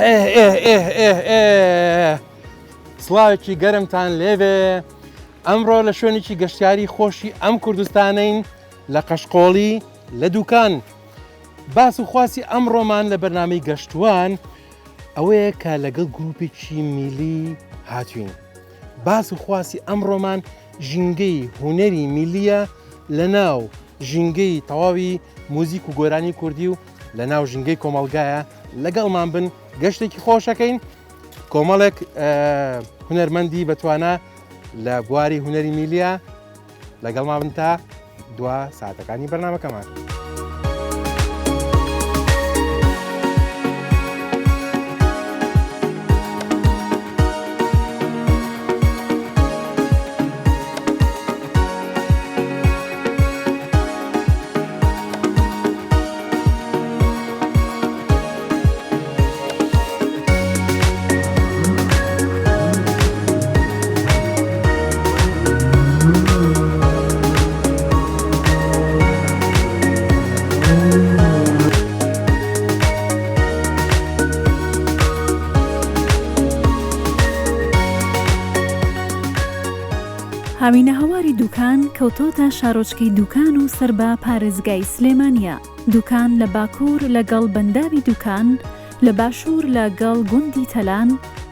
ئێه ئێه ئێه ئێه ئێه سڵاوێکی گەرمتان لێبێ ئەمڕۆ لە شوێنێکی گەشتیاری خۆشی ئەم کوردستانەین لە قەشقۆڵی لە دوکان باس و خواسی ئەمڕۆمان لە بەرنامەی گەشتوان ئەوەیە کە لەگەڵ گروپێکی میلی هاتوین باس و خواسی ئەمڕۆمان ژینگەی هونەری میلیە لە ناو ژینگەی تەواوی موزیک و گۆرانی کوردی و لە ناو ژینگەی کۆمەڵگایە لەگەڵمان بن گەشتێکی خۆشەکەین کۆمەڵێک هونەرمەندی بەتوانا لە بواری هونەری میلیە لەگەڵمان بن تا دوا ساتەکانی بەرنامەکەمان. هاوینەهەواری دوکان کەوتۆتە شارۆچکەی دوکان و سەر بە پارێزگای سلێمانییە. دوکان لە باکوور لە گەڵ بەنداوی دوکان، لە باشوور لە گەڵ گوندی تەلان،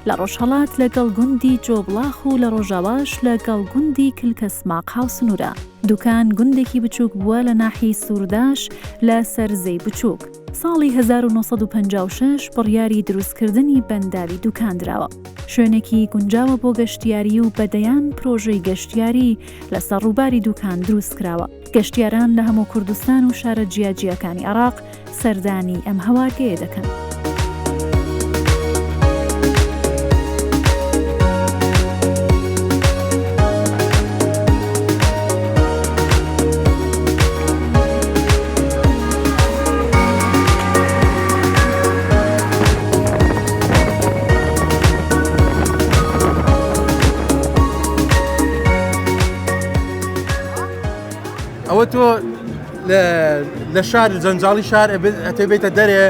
لە ڕۆژهەڵات لە گەڵ گوندی جۆبڵاخ و لە ڕۆژاواش لە گەڵ گوندی کلکەسماق هاوسنوورە. دوکان گوندێکی بچووک بووە لە ناحیەی سوورداش لە سەر زێی بچووک. ساڵی 1956 بڕیاری دروستکردنی بەنداوی دوکان دراوە. شوێنێکی گونجاوە بۆ گەشتیاری و بە دەیان پرۆژەی گەشتیاری لەسەر ڕووباری دوکان دروستکراوە. گەشتیاران لە هەموو کوردستان و شارە جیاجیاکانی عێراق سەردانی ئەم هەوارگەیە دەکەن. ئەوە تۆ لە شار جەنجاڵی شار ئەتێ بێتە دەرێ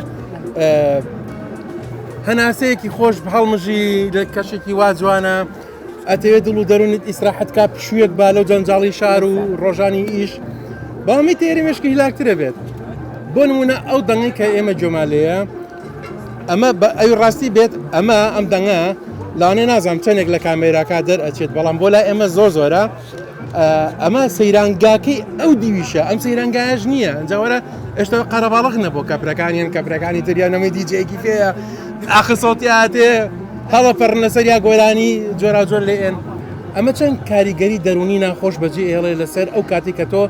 هەناسەیەکی خۆش هەڵمژی لە کەشێکی وا جوانە ئەتەوێت دڵ و دەروونت ئیسراحەت کا پشوویەک با لەو جەنجاڵی شار و ڕۆژانی ئیش بەڵامی تێری مشکی هیلاکترە بێت بۆ نمونە ئەو دەنگی کە ئێمە جۆمالەیە ئەمە بە ئەوی ڕاستی بێت ئەمە ئەم دەنگە لاانێ نازانم چەندێک لە کامێراکە دەرئەچێت بەڵام بۆ لای ئێمە زۆر زۆرە ئەمە سەیرانگاکەی ئەو دیویشە ئەم سەیرانگایش نییە ئەجاوەرە ئێشتا قەرەباڵغ نەبوو کەپرەکانیان کەپرەکانی تریان ئەمەی دیجەیەکی پێیە ئاخر سەوتیاتێ هەڵە پەڕن لەسەر یا گۆرانی جۆراوجۆر لێ ئێن ئەمە چەند کاریگەری دەرونی ناخۆش بەجێ ئێڵێ لەسەر ئەو کاتی کە تۆ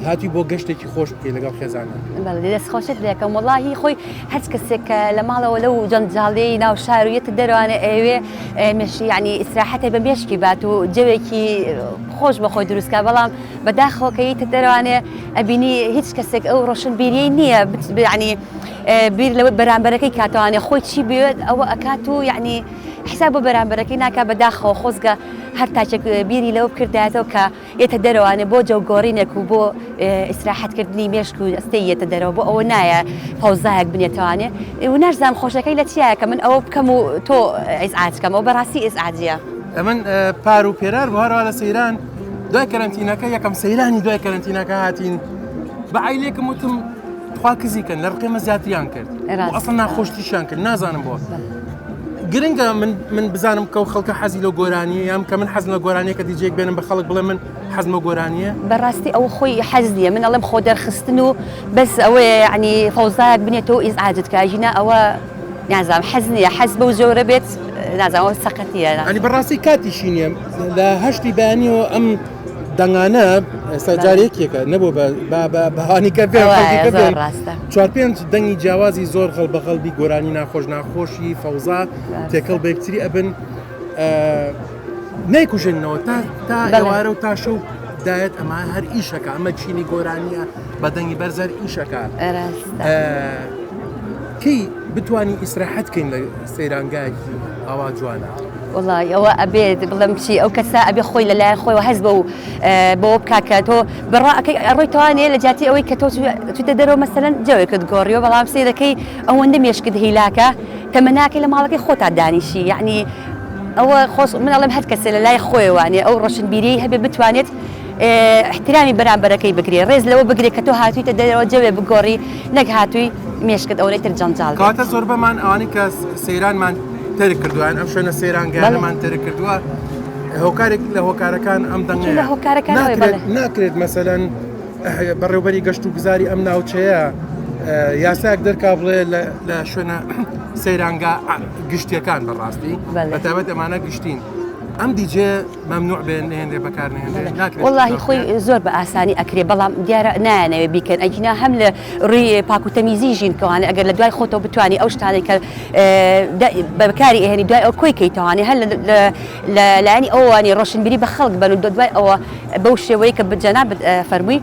هاتووی بۆ گەشتێکی خۆش بکەی لەگەڵ خێزانە. بەڵێ دەست خۆشت لێکەم وەڵاهی خۆی هەرچ کەسێک کە لە ماڵەوە لەو جەنجاڵیەی ناو شار و یەتە دەرەوانێ ئەیەوێ مێشی یعنی ئیسراحەتێ بە مێشکی بات و جەوێکی خۆش بە خۆی دروست کا بەڵام بەداخەوە کە یەتە دەرەوانێ ئەبینی هیچ کەسێک ئەو ڕۆشنبیریەی نییە یعنی بیر لەوەی بەرامبەرەکەی کاتەوانێ خۆی چی بوێت ئەوە ئەکات و یعنی حساب بۆ بەرامبەرەکەی ناکا بەداخەوە خۆزگە هەر تاکێک بیری لەوە بکردایەتەوە کە یەتە دەرەوانێ بۆ جەوگۆڕینێک و بۆ ئیسراحەت کردنی مێشک و ئەستەی یەتە دەرەوە بۆ ئەوە نایە فەوزایەک بنێتەوانێ و ناشزانم خۆشەکەی لە چیایە کە من ئەوە بکەم و تۆ ئیزعاج کەم ئەو بەڕاستی ئیزعاجیە. ئەمن پار و پێرار بۆ هەروە لە سەیران دوای کەرەنتینەکە یەکەم سەیرانی دوای کەرەنتینەکە هاتین بە عیلێکم وتم خوا کزی کەن لە ڕقێمە زیاتریان کرد ئەسڵ ناخۆشتیشیان کرد نازانم بۆ گرنگە من من بزانم کەو خەڵکە حەزی لە گۆرانیە یان کە من حەزم لە گۆرانیە کە دیجێک بێنم بە خەڵک بڵێ من حەزمە گۆرانیە بەڕاستی ئەوە خۆی حەز نییە من ئەڵێم خۆ دەرخستن و بەس ئەوەیە یعنی فەوزایەک بنێتەوە ئیزعاجت کا ژینا ئەوە نازانم حەز نییە حەز بەو جۆرە بێت نازانم ئەوە سەقەتیە ینی بەڕاستی کاتیشی نییە لە هەشتی بەیانیەوە ئەم دەنگانە ئێستا جارێکێکە نەبوو بە بەهانی کە پێ ڕاستە چوار پێنج دەنگی جیاوازی زۆر غەڵ بە غەڵبی گۆرانی ناخۆش ناخۆشی فەوزا تێکەڵ بە یەکتری ئەبن نایکوژێنەوە تا تا ئێوارە و تا شەو دایەت ئەمە هەر ئیشەکە ئەمە چینی گۆرانیە بە دەنگی بەرزەر ئیشەکە کەی بتانی ئیسراحەت کەین لە سەیرانگایەکی ئاوا جوانە؟ وەڵای ئەوە ئەبێت بڵێم چی ئەو کەسە ئەبێ خۆی لەلایەن خۆیەوە هەست بەو بەوە بکا کە تۆ بڕوا ئەکەی ئەڕۆی تەوانێ لە جیاتی ئەوەی کە تۆ چوویتە دەرەوە مەسەلەن جەوێکت گۆڕیوە بەڵام سەیرەکەی ئەوەندە مێشکت هیلاکە. تەمەناکەی لە ماڵەکەی خۆتا دانیشی یعنی ئەوە خۆش من ئەڵێم هەر کەسێ لە لای خۆیەوانێ ئەو ڕۆشنبیریی هەبێ بتوانێت احترامی بەرامبەرەکەی بگرێ ڕێز لەوە بگرێ کە تۆ هاتوویتە دەرەوە جەوێ بگۆڕی نەک هاتووی مێشکت ئەوەی تر جەنجاڵ بێت. کەواتە زۆربەمان ئەوانەی کە سەیرانمان تەرک کردووە یان ئەم شوێنە سەیرانگایانەمان تەرک کردووە هۆکارێک لە هۆکارەکان ئەم دەنگەیە لە هۆکارەکان ئەوەیە، ناکرێت بەڵێ. ناکرێت مەسەلەن بەڕێوبەری گەشت و گوزاری ئەم ناوچەیە یاسایەک دەرکا بڵێ لە شوێنە سەیرانگا گشتیەکان بەڕاستی بەتابەت ئەمانە گشتین ئەم دیجێ مەمنوع بێن نهێنرێ بەکار نهێنرێ ناکرێت وەڵاهی خۆی زۆر بە ئاسانی ئەکرێ بەڵام دیارە نایانەوێ بیکەن ئەگینا هەم لە ڕووی پاک و تەمیزی ژینکەوانە ئەگەر لە دوای خۆتەوە بتانی ئەو شتانەی کە بەکاری ئەهێنی دوای ئەو کۆی کەیتەوانێ هەر لە لایەنی ئەوانی ڕۆشنبیری بە خەڵک بن و دوای ئەوە بەو شێوەیە کە جەنابت فەرمووی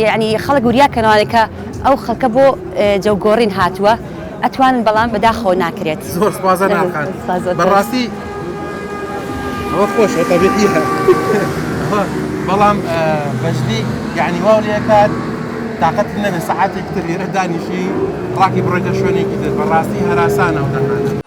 یعنی خەڵک وریا کەنەوانێ کە ئەو خەڵکە بۆ جەوگۆڕین هاتووە ئەتوانن بەڵام بەداخەوە ناکرێت. زۆر سپاس هەنار خان بەڕاستی ئەوە خۆشە تەبیعیە بەڵام بەجدی یعنی واو لێکات تاقەت نەبێ سەعاتێک تر لێرە دانیشی ڕاکی بڕۆیتە شوێنێکی تر بەڕاستی هەراسانە ئەو دەنگانە.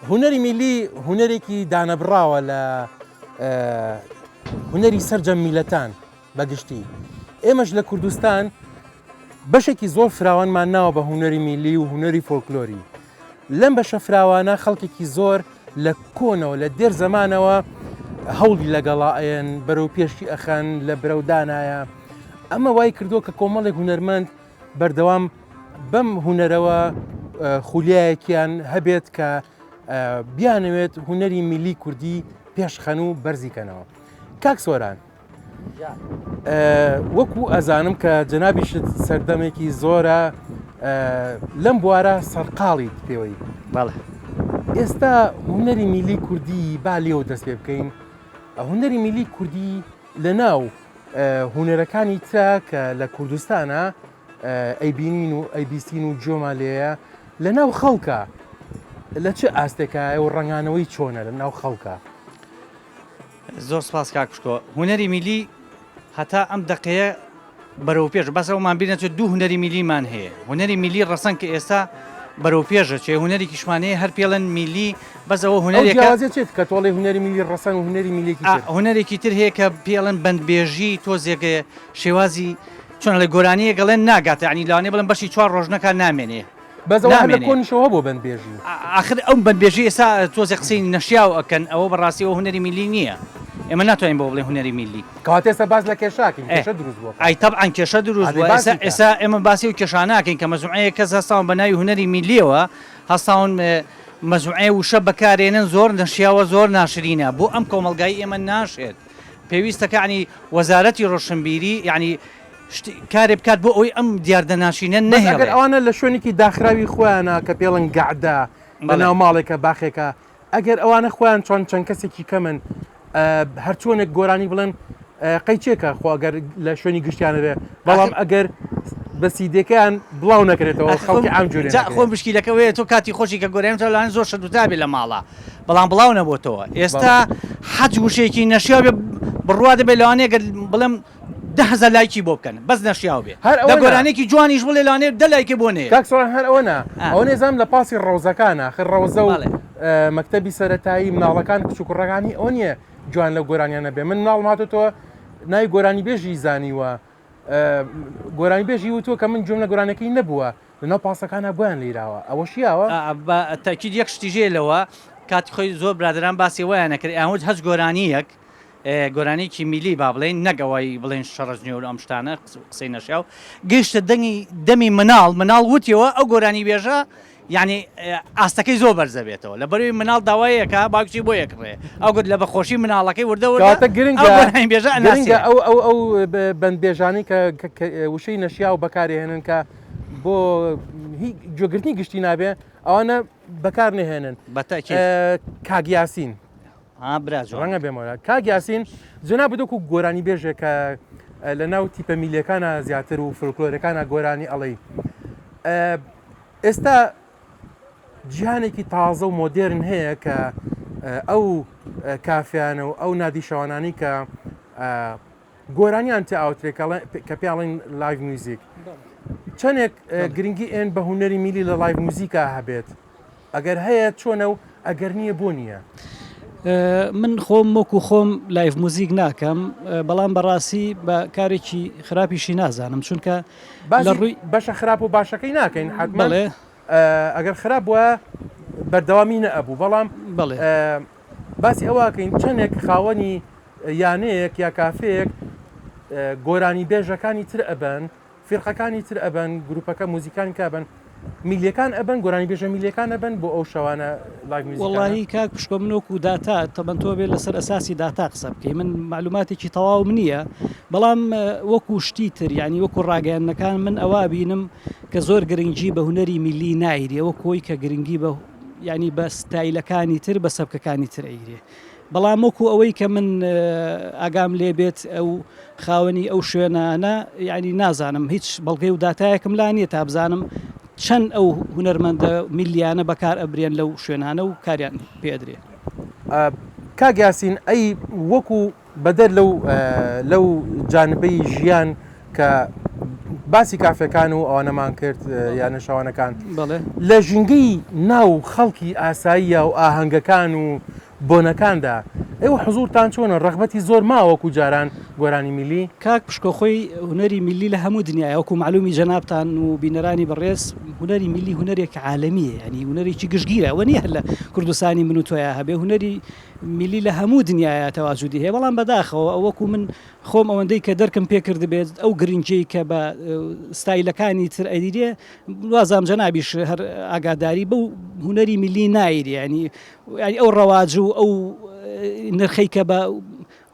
هونەری میلی هونەرێکی دانەبڕاوە لە هونەری سەرجەم میلەتان بەگشتی ئێمەش لە کوردستان بەشێکی زۆر فراوانمان ناوە بە هونەری میلی و هونەری فۆلکلۆری. لەم بەشە فراوانە خەڵکێکی زۆر لە کۆنەوە لە دێر زەمانەوە هەوڵی لەگەڵا ئەیەن بەرەو پێشی ئەخەن لە برەودانایە ئەمە وای کردووە کە کۆمەڵێک هونەرمەند بەردەوام بەم هونەرەوە خولیایەکیان هەبێت کە بیانەوێت هونەری میلی کوردی پێشخەن و بەرزی کەنەوە. کاک سۆران وەکو ئەزانم کە جەنابیشت سەردەمێکی زۆرە لەم بوارە سەرقاڵیت پێوەی بەڵێ ئێستا هونەری میلی کوردی با لێەوە دەست پێ بکەین هونەری میلی کوردی لە ناو هونەرەکانی ترا کە لە کوردستانە ئەیبینین و ئەیبیستین و گوێمان لێیە لە ناو خەڵکە لە چ ئاستێکایە و ڕەنگانەوەی چۆنە لە ناو خەڵکە؟ زۆر سپاس کاک پشکۆ. هونەری میلی هەتا ئەم دەقەیە بەرەو پێش بەس ئەومان بیر نەچێت دوو هونەری میلیمان هەیە هونەری میلی ڕەسەن کە ئێستا بەرەو پێش دەچێ هونەرێکیشمان هەیە هەر پێڵێن میلی بەس ئەوە ئەو هونەرێکە جیاوازیە چێت کە تۆڵێ هونەری میلی ڕەسەن و هونەری میلیەکی ئا تر؟ هونەرێکی تر هەیە کە پێڵێن بەندبێژی تۆزێک شێوازی چۆن ئەڵێ گۆرانییەک ئەڵێن ناگاتە یانی لەوانەیە بڵێن بەشی چوار ڕۆژ نەکا نامێنێ بەس ئەوە هەر لە نامێنێ. کۆنیشەوە هەبووە بەندبێژی. ئاخر ئەو بەندبێژی ئێستا تۆزێ قسەی نەشیاو ئەکەن ئەوە بەڕاستی ئەوە هونەری میللی نییە ئێمە ناتوانین بەوە بڵێین هونەری میللی. کەواتە ئێستا باس لە کێشە ئەکەین کێشە دروست بووە. ئای تەبعەن کێشە دروست ئەبێ بووە باسی ئێستا کە. ئێستا ئێمە باسی ئەو کێشانە ئەکەین کە مەجموعەیەک کەس هەستاون بە ناوی هونەری میللیەوە هەستاون مەجموعەیە وشە بەکارێنن زۆر نەشیاوە زۆر ناشرینە بۆ ئەم کۆمەڵگای ئێمە ناشێت پێویستە کە یانی وەزارەتی ڕۆشنبیری یانی کارێ بکات بۆ ئەوەی ئەم دیاردە ناشینە بەس ئەگەر نەهێڵێ. ئەوانە لە شوێنێکی داخراوی خۆیانە کە پێڵن گەعدە لە بەڵێ. ناو ماڵێکە باخێکە. ئەگەر ئەوانە خۆیان چۆن چەند کەسێکی کەمن هەرچۆنێک گۆرانی بڵێن قەیچێکە خۆ ئەگەر لە شوێنی گشتیانە بێ بەڵام ئەگەر بە سیدەکەیان بڵاو نەکرێتەوە خەڵکی عام جوێ خۆ مشکیلەکە وەیە تۆ کاتی خۆشی کە گۆرانیم تا لەوانەیە زۆر شت وتابێ لە ماڵا بەڵام بڵاو نەبۆتەوە ئێستا حەج وشەیەکی نەشیاو بێ بڕوا دەبێ لەوانەیە گەر بڵێم 10,000 لایکی بۆ بکەن بەس نەشیاو بێ هەر دە ئەوە نا. گۆرانیەکی جوانیش بڵێ لەوانەیە دە لایکی بۆ نەیەت. کاک سۆران هەر ئەوە نا ئا. ئەوە نێزام لە پاسی ڕەوزەکانە ئاخر ڕەوزە و بەڵێ. مەکتەبی سەرەتایی مناڵەکان کچ و کوڕەکانی ئەوە نییە گوێیان لەو گۆرانیانە بێ من مناڵم هاتۆتەوە ناوی گۆرانیبێژی زانیوە گۆرانیبێژی وتووە کە من گوێم لە گۆرانیەکەی نەبووە لەناو پاسەکانا بۆیان لیراوە ئەوە شیاوە؟ بە تەئکید یەک شتیش هەیە لەوە کاتی خۆی زۆر برادەران باسی ئەوەیان ئەکرد ئەیان وت هەچ گۆرانییەک گۆرانییەکی میلی با بڵێین نەک ئەوەی بڵێین شەڕەجنێو و ئەم شتانە قسەی نەشیاو گەیشتە دەنگی دەمی مناڵ مناڵ وتیەوە ئەو گۆرانیبێژە یانی ئاستەکەی زۆر بەرز دەبێتەوە لەبەرئەوەی مناڵ داوای ئەکا باوکی بۆی ئەکڕێ ئەو گوت لە بەخۆشی مناڵەکەی وردە وردە کەواتە گرنگە ئەو گۆرانیبێژە گرنگە ئەناسێ. ئەو ئەو ئەو بەندبێژانەی کە کە وشەی نەشیاو بەکارێهێنن کە بۆ هی گوێگرتنی گشتی نابێ ئەوانە بەکار نەهێنن بە تەئکید. کاک یاسین ها برا جوان. ڕەنگە بێمەوە کاک یاسین جەنابت وەکو گۆرانی بێژێک کە لە ناو تیپە میلیەکانە زیاتر و فلکلۆرەکانە گۆرانی ئەڵێی ئێستا جیهانێکی تازە و مۆدێرن هەیە کە ئەو کافیانە و ئەو نادی شەوانانی کە گۆرانیان تێ ئاوترێ کە پیاڵین live music چەندێک گرنگی ئێن بە هوەری میلی لە live music ا هەبێت ئەگەر هەیە چۆنە و ئەگەر نییە بۆ نییە؟ من خۆم وەکو خۆم live music ناکەم بەڵام بەڕاستی بە کارێکی خراپیشی نازانم چونکە لە ڕووی بەشە خراپ و باشەکەی ناکەین حتمما ئەگەر خراپ بووە بەردەوامی نەئەبوو بەڵام بەڵێ باسی ئەوەکەین چەندێک خاوەنی یانەیەک یا کافەیەک گۆرانی بێژەکانی تر ئەبەن فیرقەکانی تر ئەبەن گروپەکە موزیکانی کە ئەبەن میلیەکان ئەبەن گۆرانیبێژە میلیەکان ئەبەن بۆ ئەو شەوانە live music انە. وەڵاهی کاک پشکۆ من وەکو داتا تەبەن تۆ بێ لەسەر ئەساسی داتا قسە بکەی من مەعلوماتێکی تەواوم نییە بەڵام وەکو شتی تر یعنی وەکو ڕاگەیاندنەکان من ئەوە بینم کە زۆر گرنگی بە هونەری میلی نایرێ وەکو ئەوی کە گرنگی بە یعنی بە ستایلەکانی تر بە سەبکەکانی تر ئەیرێ بەڵام وەکو ئەوەی کە من ئاگام لێ بێت ئەو خاوەنی ئەو شوێنانە یعنی نازانم هیچ بەڵگەی و داتایەکم لا نییە تا بزانم چەند ئەو هونەرمەندە میلیانە بەکار ئەبرێن لەو شوێنانە و کاریان پێدرێ. کاک یاسین ئەی وەکو بەدەر لەو لەو جانبەی ژیان کە باسی کافێکان و ئەوانەمان کرد یانە شەوانەکان لە ژینگەی ناو خەڵکی ئاساییە و ئاهەنگەکان و بۆنەکاندا ئێوە حزوورتان چۆنە؟ ڕەغبەتی زۆر ماوە وەکوو جاران گۆرانی میللی؟ کاک پشکۆ خۆی هونەری میللی لە هەموو دنیایە وەکوو مەعلوومی جەنابتان و بینەرانی بەڕێز هونەری میللی هونەرێکی عالەمییە یانی هونەرێکی گشتگیرە ئەوە نییە هەر لە کوردستانی من و تۆیا هەبێ هونەری میللی لە هەموو دنیایا تەواجودی هەیە بەڵام بەداخەوە وەکوو من خۆم ئەوەندەی کە دەرکم پێ کردبێت ئەو گرنگیەی کە بە ستایلەکانی تر ئەدیرێ وازام جەنابیش هەر ئاگاداری بەو هونەری میللی نایرێ یانی یانی ئەو ڕەواج و ئەو نرخەی کە بە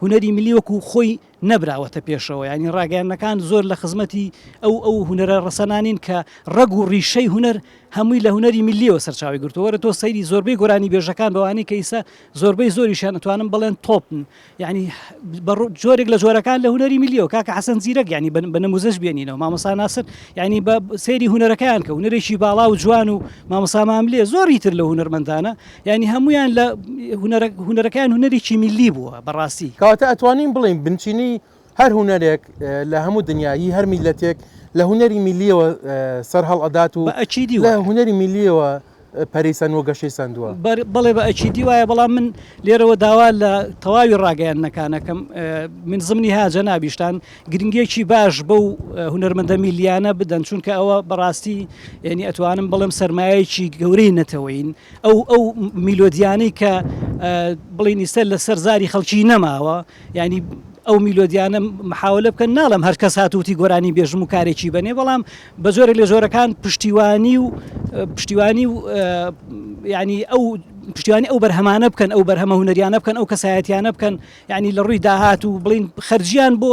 هونەری ملی وەکو خۆی نەبراوەتە پێشەوە ینی ڕاگەیاندنەکان زۆر لە خزمەتی ئەو ئەو هونەرە ڕەسەنانین کە ڕەگ و ڕیشەی هونەر هەمووی لە هونەری ملیەوە سەرچاوی گرتووە وەرە تۆ سەیری زۆربەی گۆرانی بێژەکان بەوانەی کە ئیسا زۆربەی زۆریشیان ئەتوانم بڵێن تۆپن یعنی بە جۆرێک لە جۆرەکان لە هونەری میلیەوە کاکە حەسەن زیرەک یعنی بە نموزەش بێنینەوە مامۆستا ناسر یعنی بە سەیری هونەرەکەیان کە هونەرێکی باڵا و جوان و مامۆستا ماملێ زۆری تر لە هونەرمەندانە یعنی هەمویان لە هونەرەکەیان هونەرێکی میلی بووە بەڕاستی. کەواتە ئەتوانین بڵێین بنچینەی هەر هونەرێک لە هەموو دنیا هی هەر میللەتێک لە هونەری میللیەوە سەر هەڵئەدات و بە ئەکیدی لە وایە. هونەری میللیەوە پەرەی سەندووە گەشەی سەندووە. بەڵێ بە ئەکیدی وایە بەڵام من لێرەوە داوا لە تەواوی ڕاگەیاندنەکان ئەکەم من زمنی ها جەنابیشتان گرنگیەکی باش بەو هونەرمەندە میلیانە بدەن چونکە ئەوە بەڕاستی یعنی ئەتوانم بڵێم سەرمایەکی گەورەی نەتەوەین ئەو ئەو میلۆدیانەی کە بڵێن ئیستا لەسەر زاری خەڵکی نەماوە یانی ئەو میلۆدیانە محاولە بکەن ناڵێم هەر کەس هات وتی گۆرانی بێژم و کارێکی بەنێ بەڵام بە جۆرێک لە جۆرەکان پشتیوانی و پشتیوانی و ینی ئەو پشتیوانی ئەو بەرهەمانە بکەن ئەو بەرهەمە هونەریانە بکەن ئەو کەسایەتیانە بکەن یعنی لە ڕووی داهات و بڵین خەرجیان بۆ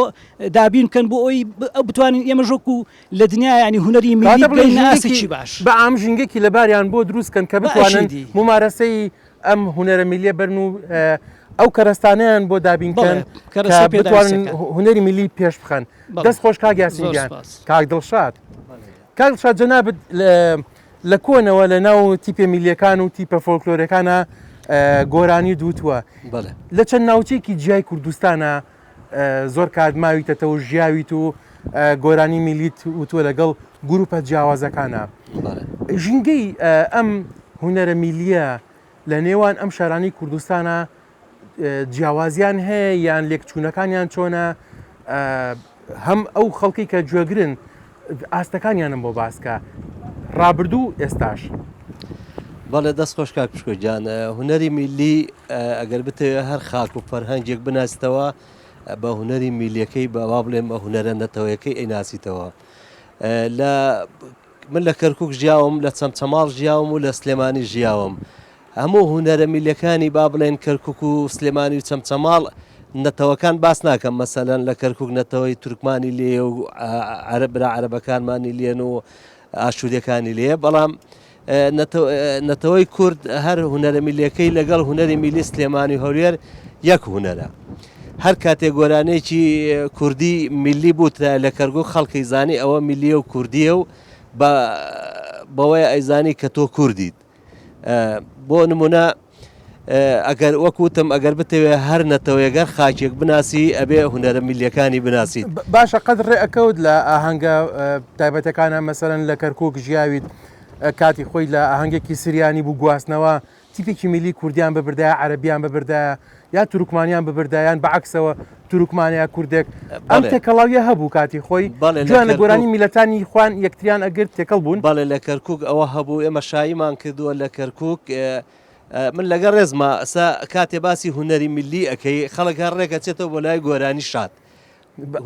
دابین بکەن بۆ ئەوی ئەو بتوانین ئێمە ژۆک و لە دنیا ینی هونەری میلی بگەینە ئاستێکی باش بە عام ژینگەکی لەباریان بۆ دروست کەن کە بتوانن ممارەسەی. ئەم هونەرە میلیە بەرن و ئەو کەرەستانیان بۆ دابینکەن کە بتوانن هونەری میلی پێش بخەن. دەست خۆش کاک یاسین گیان. کاک دڵشاد کاک دڵشاد جەنابت لە کۆنەوە لە ناو تیپە میلیەکان و تیپە فۆلکلۆرەکانە گۆرانی دوتووە لە چەند ناوچێکی جیای کوردستانە زۆر کات ماویتەتەوە ژیاویت و گۆرانی میلیت وتووە لەگەڵ گروپە جیاوازەکانە. ژینگەی ئەم هونەرە میلیە لە نێوان ئەم شارانەی کوردستانە جیاوازیان هەیە یان لێکچوونەکانیان چۆنە هەم ئەو خەڵکی کە گوێگرن ئاستەکانیانم بۆ باسکە ڕابردوو ئێستاش. بەڵێ دەست خۆش کاک پشکۆ گیان هونەری میللی ئەگەر بتەوێ هەر خاک و فەرهەنگێک بناسیتەوە بە هونەری میللیەکەی بە وا بڵێم بە هونەرە نەتەوەیەکەی ئەیناسیتەوە لە من لە کەرکک ژیاوم لە چەمچەماڵ ژیاوم و لە سلێمانی ژیاوم هەموو هونەرە میلەکانی با بڵێن کەرکک و سلێمانی و چەمچەماڵ نەتەوەکان باس ناکەم مەسەلەن لە کەرکک نەتەوەی تورکمانی لێ و عەرەب برا عەرەبەکانمانی لێن و ئاشووریەکانی لێیە بەڵام نەتەوەی کورد هەر هونەرە میلەکەی لەگەڵ هونەری میلی سلێمانی هەولێر یەک هونەرە. هەر کاتێ گۆرانێکی کوردی میلی بوترا لە کەرگوک خەڵکی زانی ئەوە میلیە و کوردیە و بە بەوەیە ئەیزانی کە تۆ کوردیت. بۆ نمونە ئەگەر وەک وتم ئەگەر بتەوێ هەر نەتەوەیەک هەر خاکێک بناسی ئەبێ هونەرە میللیەکانی بناسیت. باشە قەت ڕێ ئەکەوت لە ئاهەنگە تایبەتەکانە مەسەلەن لە کەرکوک ژیاویت کاتی خۆی لە ئاهەنگێکی سریانی بوو گواستنەوە تیپێکی میلی کوردیان ببردایە عەرەبیان ببردایە یا تورکمانیان ببردایە یان بەعەکسەوە تورکمان یا کوردێک ئەم تێکەڵاویە هەبوو کاتی خۆی جوان لە گۆرانی میلەتانی خوان یەکتریان ئەگرت تێکەڵ بوون. بەڵێ لە کەرکوک ئەوە هەبوو ئێمە شاییمان کردووە لە کەرکوک من لەگەڵ ڕێزما ئەسا کاتێ باسی هونەری میللی ئەکەی خەڵک هەر ڕێک ئەچێتەوە بۆ لای گۆرانی شاد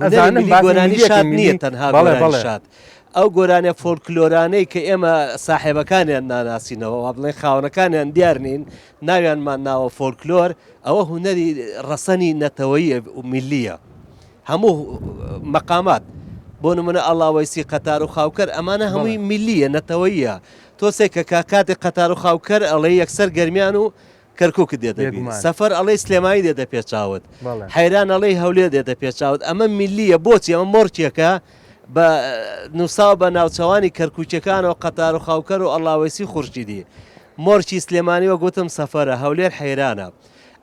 هونەری میللی گۆرانی شاد نییە تەنها گۆرانی شاد ئەو گۆرانیە فۆلکلۆرانەی کە ئێمە ساحێبەکانیان ناناسینەوە وا بڵێن خاوەنەکانیان دیار نین ناویانمان ناوە فۆلکلۆر ئەوە هونەری ڕەسەنی نەتەوەییە و میللیە هەموو مەقامات بۆ نمونە ئەڵاوەیسی قەتار و خاوکەر ئەمانە هەمووی میلیە نەتەوەیە تۆ سێکە کە کاتێک قەتار و خاوکەر ئەڵێ یەکسەر گەرمیان و کەرکوکت دێتە بیر سەفەر ئەڵێی سلێمانی دێتە پێ چاوت حەیران ئەڵێی هەولێر دێتە پێ چاوت ئەمە میلیە بۆچی ئەمە مۆرکێکە بە نووساوە بە ناوچەوانی کەرکوکیەکانەوە قەتار و خاوکەر و ئەڵاوەیسی خورشیدی مۆرکی سلێمانی وەک وتم سەفەرە هەولێر حەیرانە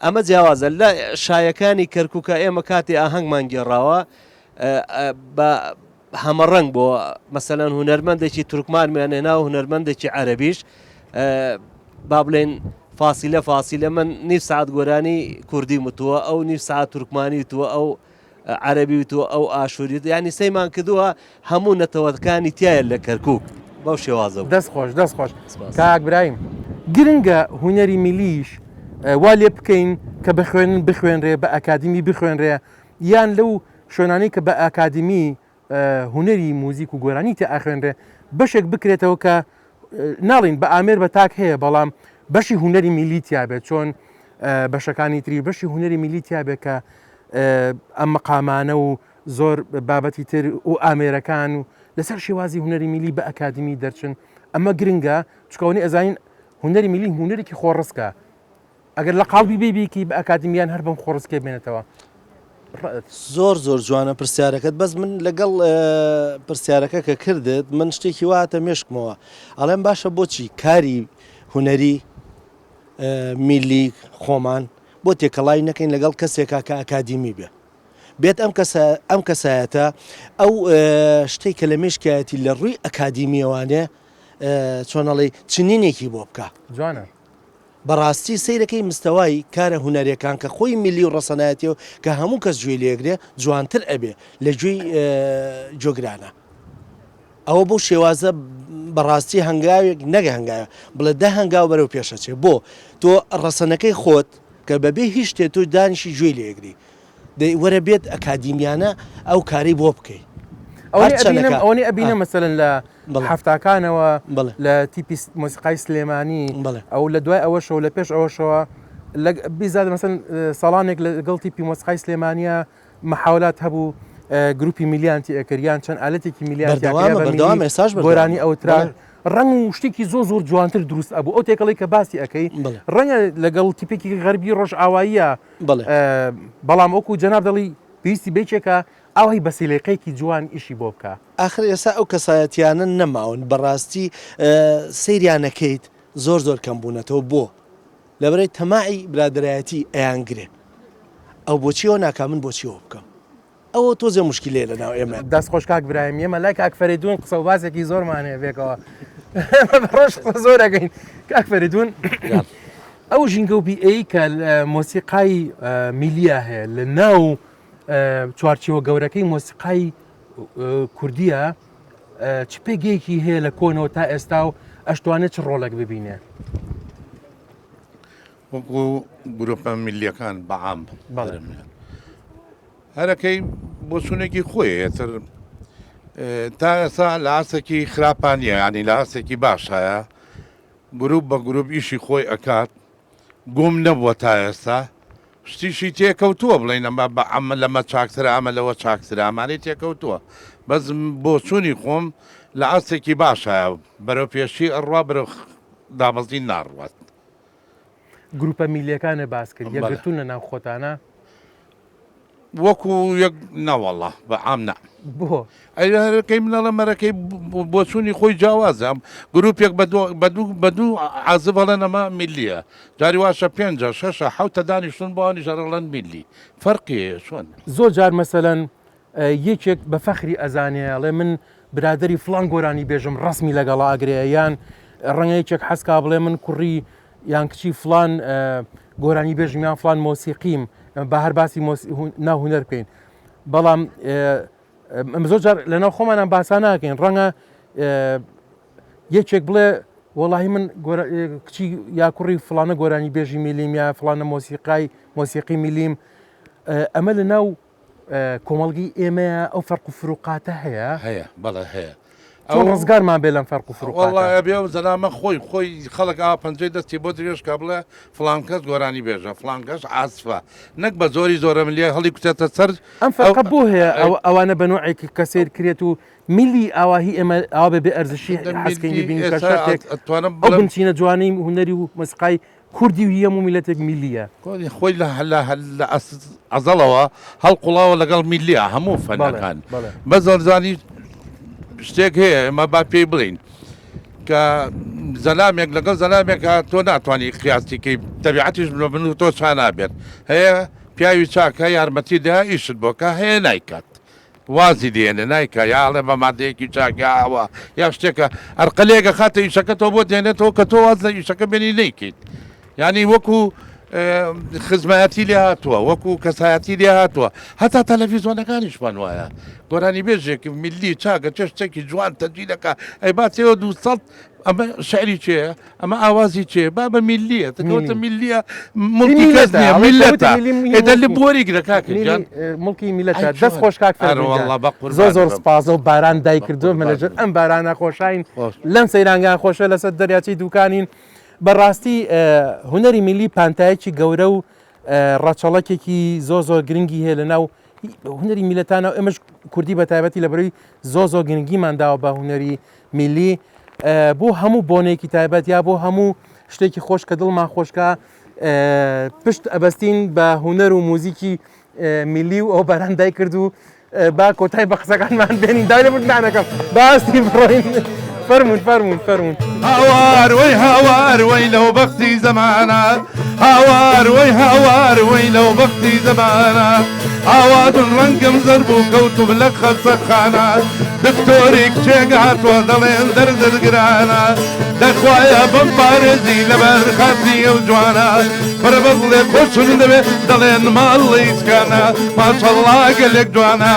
ئەمە جیاوازە لە شایەکانی کەرکوکە ئێمە کاتی ئاهەنگمان گێڕاوە بە هەمەڕەنگ بۆ مەسەلەن هونەرمەندێکی تورکمانمان هێنا و هونەرمەندێکی عەرەبیش با بڵێن فاسیلە فاسیلە من نیو سعات گۆرانی کوردی وتووە ئەو نیو سعات تورکمانی وتووە ئەو عەربی وتووە ئەو ئاشووری ینی سەیمان کردووە هەموو نەتەوەکانی تایە لە کەرکک بەو شێوازە دەست خۆش دەست خۆش کاک برایم گرنگە هونەری میلیش وا لێ بکەین کە بخوێنن بخوێنرێ بە ئەکادیمی بخوێنرێ یان لەو شوێنانەی کە بە ئاکادمی هونەری موزیک و گۆرانی تێ ئاخوێنرێ بەشێک بکرێتەوە کە ناڵین بە ئامێر بە تاک هەیە بەڵام بەشی هونەری میلی تیاابێت چۆن بەشەکانی تری بەشی هونەری میلی تیاابێت کە ئەم مەقامانە و زۆر بابەتی تر و ئامێرەکان و لەسەر شێوازی هونەری میلی بە ئەکادمی دەرچن ئەمە گرنگە چکەوەنی ئەزانین هونەری میلی هونەرێکی خۆڕسکە ئەگەر لە قاڵبی بێی بیکەی بە ئەکادیمی یان هەر بەم خۆڕسکیە بمێنێتەوە؟ ڕەئت. زۆر زۆر جوانە پرسیارەکەت بەس من لەگەڵ پرسیارەکە کە کردت من شتێکی وا هاتە مێشکمەوە ئەڵێم باشە بۆچی کاری هونەری میلی خۆمان بۆ تێکەڵای نەکەین لەگەڵ کەسێکا کە ئەکادیمی بێ بێت ئەم کەسە ئەم کەسایەتە ئەو شتێک کە لە مێشکایەتی لە ڕووی ئەکادیمیەوانێ چۆنەڵی چنینێکی بۆ بکە جوانە بەڕاستی سەیرەکەی مستەوای کارە هونەریەکان کە خۆی میللی و ڕەسەنایەتیە و کە هەموو کەس گوێی لێگرێ جوانتر ئەبێ لە گوێی گوێگرانە ئەوە بەو شێوازە بەڕاستی هەنگاوێک نەک هەنگاوێ بڵێ دە هەنگاو بەرەو پێشەچێ بۆ تۆ ڕەسەنەکەی خۆت کە بەبێ هیچ شتێ تۆ دانیشی گوێی لێگری دەی وەرە بێت ئەکادیمیانە ئەو کارەی بۆ بکەی. ئەوەنەی ئەبینم ئەوەنەی ئەبینم مەسەلەن لە حەفتاکانەوە لە تیپی مۆسیقای سلێمانی ئەو لە دوای ئەوەشەوە لە پێش ئەوەشەوە بیزاد مەسەن ساڵانێک لەگەڵ تیپی مۆسیقای سلێمانە محاولات هەبوو گروپی میلیانتی ئەکرد یان چەند ئالەتێکی میلیان گۆرانی ئەوترا. ڕەنگ و شتێکی زۆر زۆر جوانتر دروست ئەبوو ئەو تێکەڵی کە باسی ئەەکەی ڕەنگە لەگەڵ تیپێکی غەربی ڕۆژئاواییە بەڵام وەکو جەناب دەڵی پێویستی بێکێکە ئاوای بە سیلیقەیەکی جوان ئیشی بۆ بکا. ئاخر ئێستا ئەو کەسایەتیانە نەماون بەڕاستی سەیریانەکەیت زۆر زۆر کەم بوونەتەوە بۆ؟ لەبەرئەوەی تەماعی برادەرایەتی ئەیانگرێ ئەو بۆچی ئەوە ناکا من بۆچی ئەوە بکەم ئەوە تۆزێ موشکیلەیە لەناو ئێمە. دەست خۆش کاک برایم ئێمە لای کاک فەرەیدون قسە و باسێکی زۆرمان هەیە پێکەوە ئێمە بە ڕۆژ قسە زۆر ئەکەین کاک فەرەیدون ئەو ژینگە و بیئەی کە مۆسیقای میلیا هەیە لە ناو چوارچێوە گەورەکەی مۆسیقای کوردیە چ پێگەیەکی هەیە لە کۆنەوە تا ئێستا و ئەشتوانێت چ ڕۆڵێک ببینێ؟ وەکو گروپە میلیەکان بەعام هەرەکەی بۆچوونێکی خۆی تر تا ئێستا لە ئاستێکی خراپانیە ینی لە ئاستێکی باش هەیە گروپ بە گروپ ئیشی خۆی ئەکات گوم نەبووە تا ئێستا شتیشی تێکەوتووە بڵێین ئەمە بە ئەمە لەمە چاکترە ئەمە لەوە چاکترە ئەمانەی تێکەوتووە بەس بۆچوونی خۆم لە ئاستێکی باشایە بەرەو پێشی ئەڕوا بەرەو دابەزین ناڕوات. گروپە میللیەکانت باس کرد یەکگرتوون لە ناو خۆتانە؟ وەکو یەک نەوەڵا بە عام نا. بۆ؟ ئەی هەرەکەی من ئەڵێم مەرەکەی بۆچوونی خۆی جیاوازە گروپێک بە دوو بە دوو بە دوو عازب ئەڵێن ئەمە میللیە جاری واشە پێنجە شەشە حەوتە دانیشتون بۆ ئەوانیش هەر ئەڵێن میللی فەرقی هەیە چۆن؟ زۆر جار مەسەلەن یەکێک بە فەخری ئەزانێ ئەڵێ من برادەری فڵان گۆرانی بێژم ڕەسمی لەگەڵا ئەگرێ یان ڕەنگە یەکێک حەزکا بڵێ من کوڕی یان کچی فڵان گۆرانی بێژم یان فڵان مۆسیقیم بە هەر باسی ناو هونەر بکەین بەڵام ئەم زۆر جار لەناو خۆمانان باسا ناکەین ڕەنگە یەکێک بڵێ وەڵی من کچی یا کوڕی فلانە گۆرانی بێژی میلیم یا فلانە مۆسیقای مۆسیقی میلیم ئەمە لە ناو کۆمەڵگەی ئێمەیە ئەو فەرق و فروقاتە هەیە؟ هەیە بەڵێ هەیە. چۆن ڕزگارمان بێ لەم فەرق و فروقاتە؟ وەڵا ئەبێ ئەو زەلامە خۆی خۆی خەڵک ئاوا پەنجەی دەستی بۆ درێژ کا بڵێ فڵان کەس گۆرانی بێژە فڵان کەس عازفە نەک بە زۆری زۆرەملیە هەڵی کوتێتە سەر ئەم فەرقە بۆ هەیە ئەوانە بە نوعێکی کە سەیر کرێت و میلی ئاواهی ئێمە ئاوا بە بێ ئەرزشی حەزکەین ببینین کە شەرتێک ئەتوانم ئەو بنچینە جوانەی هونەری و مۆسیقای کوردی و هەموو میللەتێک میللیە. کوردی خۆی لە لە لە ئەزەڵەوە هەڵقوڵاوە لەگەڵ میللیە هەموو فەنەکان بەس ئەزانی شتێک هەیە ئێمە با پێی بڵین کە زەلامێک لەگەڵ زەلامێکە تۆ ناتوانانی قیاسیکەی تەبیعەتیش بە من و تۆ چا نابێت هەیە پیاوی چاکە یارمەتی دا ئیشت بۆکە هەیە نایکات وازی دێنێ نایکا یا ئەڵێ بە مادەیەکی چاک یا ئەوە یا شتێکە ئەرقەلێک ئەخاتە ئیشەکەتەوە بۆ دێنێتەوە کە تۆ واز لە ئیشەکە بێنی نەیکەیت یعنی وەکو خزمایەتی لێ هاتووە وەکو کەسایەتی لێ هاتووە هەتا تەلەڤیزیۆنەکانیشمان وایە گۆرانی بێژێک میللی چاکە چێ شتێکی جوان تەجیلەکە ئەی باتەوە 200 ئەمە شعری چێە ئەمە ئاوازی چێ با بە میلیە تکەوتە میلیە مڵکی کەس نییە میلەتە ئێدە لە بۆری گرە کاکە گیان مڵکی میلەتە دەست خۆش کاک زۆر زۆر سپاسە و باران دای کردو من لەژێر ئەم بارانە خۆشین لەم سەیرانگا خۆشە لەسەر دەریاچەی دوکانین بەڕاستی هونەری میلی پانتایەکی گەورە و ڕەچەڵەکێکی زۆر زۆر گرنگی هەیە لە ناو هونەری میلەتانە و ئێمەش کوردی بە تایبەتی لە بەرەی زۆ زۆر گرنگیمان داوە بە هونەری میلی بۆ هەموو بۆنێکی تایبەت یا بۆ هەموو شتێکی خۆش کە دڵمان خۆشکە پشت ئەبەستین بە هونەر و موزیکی میلی و ئەو باران دای کرد و با کۆتای بە قسەکانمان بێنین دای لە بردانەکەم باستی بڕۆین فەرمونون فەرمونون فەرمونون هاوار وەی هاوار وەی لەو بەختی زەمانە هاوار وەی هاوار وەی لەو بەختی زەمانە ئاوادون ڕەنگم زەرد بوو کەوتم لە خەستەخانە دکتۆری کچێک هاتووە دەڵێن دەردت گرانە دەخوایە بم پارێزی لەبەر خاتری ئەو جوانە فرە بەدڵێ خۆشم دەوێ دەڵێن ماڵی چکانە ماشەڵڵا گەلێک جوانە.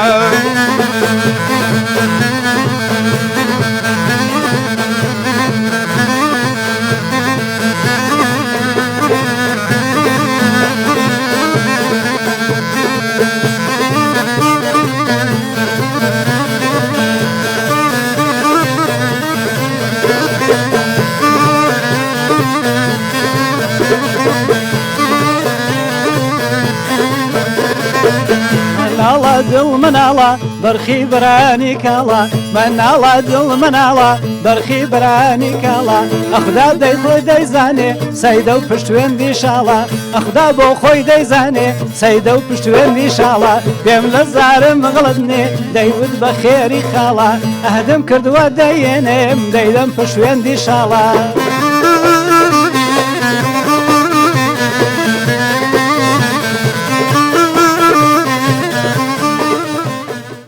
لاڵە دڵ مناڵە بەرخی بەرانی کاڵە مناڵە دڵ مناڵە بەرخی بەرانی کاڵە ئەخدا دەی خۆی دەیزانێ سەیدە و پشتوێندی شاڵە ئەخدا بۆ خۆی دەیزانێ سەیدە و پشتوێندی شاڵە پێم لە زارم غڵت نێ دەیوت بە خێری خاڵە ئەهدم کردووە دەیێنێم دەیدەم پشتوێندی شاڵە.